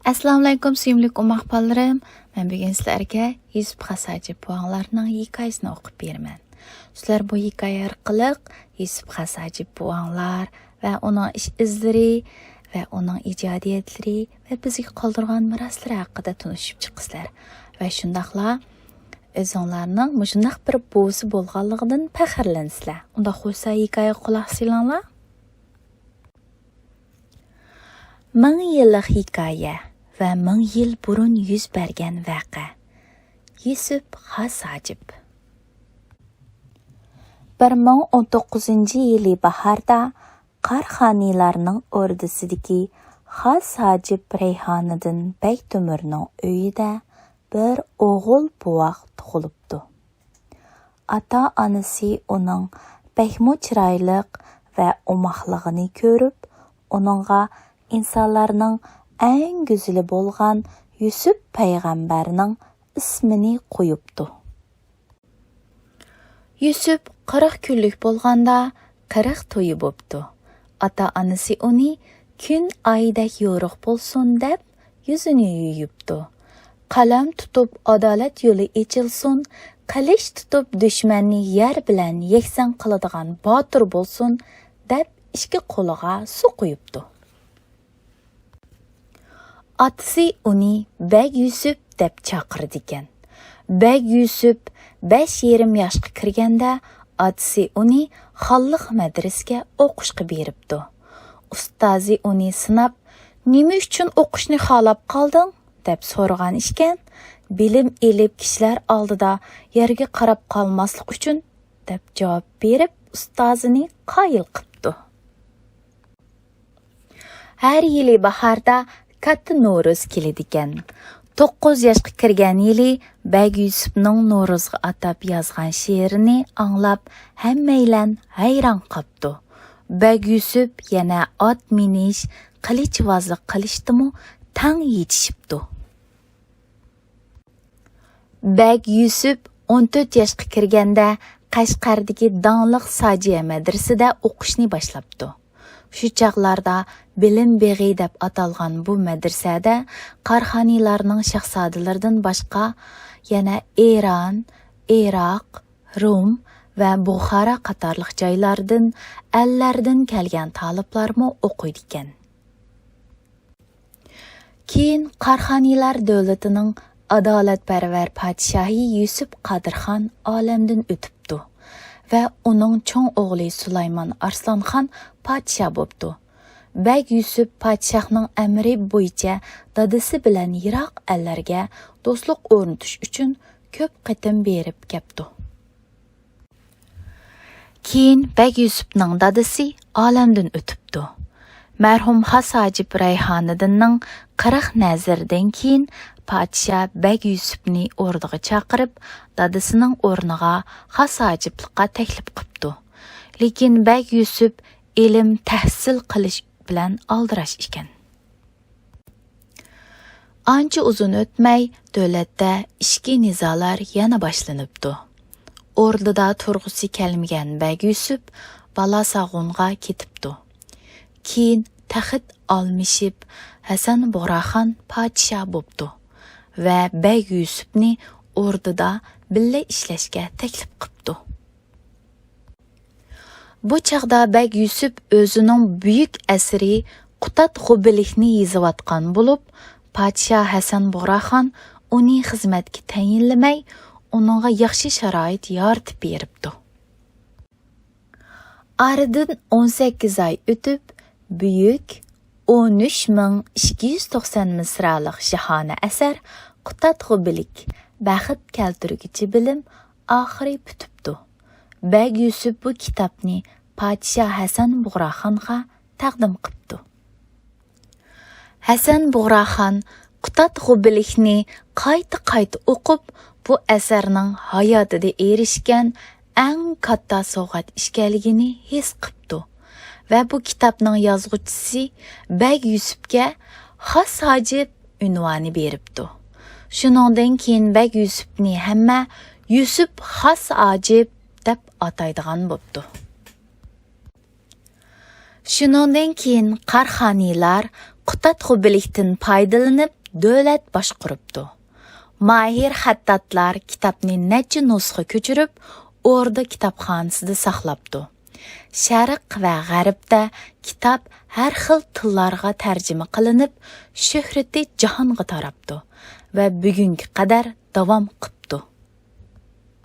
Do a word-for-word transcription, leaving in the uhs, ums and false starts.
ئەسسالامۇئەلەيكۇم، سۆيۈملۈك ئوماق بالىلىرىم. مەن بۈگۈن سىلەرگە يۈسۈپ خاس ھاجىپ بوۋاڭلارنىڭ ھېكايىسىنى ئوقۇپ بېرىمەن. سىلەر بۇ ھېكايە ئارقىلىق يۈسۈپ خاس ھاجىپ بوۋاڭلار ۋە ئۇنىڭ ئىش ئىزلىرى ۋە ئۇنىڭ ئىجادىيەتلىرى ۋە بىزگە قالدۇرغان مىراسلىرى ھەققىدە تونۇشۇپ چىقىسىلەر. ۋە شۇنداقلا ئۆزۈڭلارنىڭ مۇشۇنداق بىر بوۋىسى بولغانلىقىدىن پەخىرلىنىسىلەر. ئۇنداق بولسا ھېكايىگە قۇلاق سېلىڭلار. مىڭ يىللىق ھېكايە ۋە مىڭ يىل بۇرۇن يۈز بەرگەن ۋەقە. يۈسۈپ خاس ھاجىپ. بىر مىڭ ئون توققۇزىنچى يىلى باھاردا قارخانىيلارنىڭ ئوردىسىدىكى خاس ھاجىپ رەيھانىدىن بەگ تۆمۈرنىڭ ئۆيىدە بىر ئوغۇل بوۋاق تۇغۇلۇپتۇ. ئاتا-ئانىسى ئۇنىڭ بەكمۇ چىرايلىق ۋە ئوماقلىقىنى كۆرۈپ، ئۇنىڭغا ئىنسانلارنىڭ ئەڭ گۈزىلى بولغان يۈسۈپ پەيغەمبەرنىڭ ئىسمىنى قويۇپتۇ. يۈسۈپ قىرىق كۈنلۈك بولغاندا، قىرىق تويى بوپتۇ. ئاتا-ئانىسى ئۇنى «كۈن ئايدەك يورۇق بولسۇن» دەپ، يۈزىنى يۇيۇپتۇ. «قەلەم تۇتۇپ ئادالەت يولى ئېچىلسۇن، قىلىچ تۇتۇپ دۈشمەننى يەر بىلەن يەكسان قىلىدىغان باتۇر بولسۇن» دەپ، ئىككى قولىغا سۇ قۇيۇپتۇ. ئاتىسى ئۇنى بەگ يۈسۈپ دەپ چاقىرىدىكەن. بەگ يۈسۈپ بەش يېرىم ياشقا كىرگەندە، ئاتىسى ئۇنى خانلىق مەدرىسىگە ئوقۇشقا بېرىپتۇ. ئۇستازى ئۇنى سىناپ، «نېمە ئۈچۈن ئوقۇشنى خالاپ قالدىڭ؟» دەپ سورىغان ئىكەن. «بىلىم ئېلىپ، كىشىلەر ئالدىدا يەرگە قاراپ قالماسلىق ئۈچۈن» دەپ جاۋاب بېرىپ، ئۇستازىنى قايىل قىپتۇ. ھەر يىلى باھاردا كاتتا نورۇز كېلىدىكەن. توققۇز ياشقا كىرگەن يىلى بەگ يۈسۈپنىڭ نورۇزغا ئاتاپ يازغان شېئىرىنى ئاڭلاپ، ھەممەيلەن ھەيران قاپتۇ. بەگ يۈسۈپ يەنە ئات مىنىش، قىلىچۋازلىق قىلىشتىمۇ تەڭ يېتىشىپتۇ. بەگ يۈسۈپ ئون تۆت ياشقا كىرگەندە، قەشقەردىكى داڭلىق ساجىيە مەدرىسىدە ئوقۇشنى باشلاپتۇ. شۇ چاغلاردا بىلىم بېغى دەپ ئاتالغان بۇ مەدرىسەدە قارخانىيلارنىڭ شاھزادىلىرىدىن باشقا، يەنە ئىران، ئىراق، رۇم ۋە بۇخارا قاتارلىق جايلاردىن، ئەللەردىن كەلگەن تالىپلارمۇ ئوقۇيدىكەن. كېيىن قارخانىيلار دۆلىتىنىڭ ئادالەتپەرۋەر پادىشاھى يۈسۈپ قادىرخان ئالەمدىن ئۆتۈپتۇ ۋە ئۇنىڭ چوڭ ئوغلى سۇلايمان ئارسلانخان پادىشاھ بوپتۇ. بەگ يۈسۈپ پادىشاھنىڭ ئەمرى بويىچە دادىسى بىلەن يىراق ئەللەرگە دوستلۇق ئورنىتىش ئۈچۈن كۆپ قېتىم بېرىپ كەپتۇ. كېيىن بەگ يۈسۈپنىڭ دادىسى ئالەمدىن ئۆتۈپتۇ. مەرھۇم خاس ھاجىپ رەيھانىدىننىڭ قىرىق نەزىرىدىن كېيىن پادىشاھ بەگ يۈسۈپنى ئوردىغا چاقىرىپ، دادىسىنىڭ ئورنىغا خاس ھاجىپلىققا تەكلىپ قىپتۇ. لېكىن بەگ يۈسۈپ ئىلىم تەھسىل قىلىش بىلەن ئالدىراش ئىكەن. ئانچە ئۇزۇن ئۆتمەي، دۆلەتتە ئىچكى نىزالار يەنە باشلىنىپتۇ. ئوردىدا تۇرغۇسى كەلمىگەن بەگ يۈسۈپ بالاساغۇنغا كېتىپتۇ. كېيىن تەخت ئالمىشىپ، ھەسەن بۇغراخان پادىشاھ بوپتۇ ۋە بەگ يۈسۈپنى ئوردىدا بىللە ئىشلەشكە تەكلىپ قىپتۇ. بۇ چاغدا بەگ يۈسۈپ ئۆزىنىڭ بۈيۈك ئەسىرى قۇتادغۇبىلىكنى يېزىۋاتقان بولۇپ، پادىشاھ ھەسەن بۇغراخان ئۇنى خىزمەتكە تەيىنلىمەي، ئۇنىڭغا ياخشى شارائىت يارىتىپ بېرىپتۇ. ئارىدىن ئون سەككىز ئاي ئۆتۈپ، بۈيۈك، ئون ئۈچ مىڭ ئىككى يۈز توقسان مىسرالىق شاھانە ئەسەر قۇتادغۇبىلىك، بەخت كەلتۈرگۈچى بىلىم، ئاخىرى پۈتۈپتۇ. بەگ يۈسۈپ بۇ كىتابنى پادىشاھ ھەسەن بۇغراخانغا تەقدىم قىپتۇ. ھەسەن بۇغراخان قۇتادغۇبىلىكنى قايتا-قايتا ئوقۇپ، بۇ ئەسەرنىڭ ھاياتىدا ئېرىشكەن ئەڭ كاتتا سوۋغات ئىكەنلىكىنى ھېس قىپتۇ ۋە بۇ كىتابنىڭ يازغۇچىسى بەگ يۈسۈپكە خاس ھاجىپ ئۇنۋانى بېرىپتۇ. شۇنىڭدىن كېيىن بەگ يۈسۈپنى ھەممە يۈسۈپ خاس ھاجىپ دەپ ئاتايدىغان بوپتۇ. شۇنىڭدىن كېيىن قارخانىيلار قۇتادغۇبىلىكتىن پايدىلىنىپ، دۆلەت باشقۇرۇپتۇ. ماھىر خەتتاتلار كىتابنى نەچچە نۇسخا كۆچۈرۈپ، ئوردا كىتابخانىسىدا ساقلاپتۇ. شەرق ۋە غەربتە كىتاب ھەر خىل تىللارغا تەرجىمە قىلىنىپ، شۆھرىتى جاھانغا تاراپتۇ ۋە بۈگۈنگە قەدەر داۋام قىپ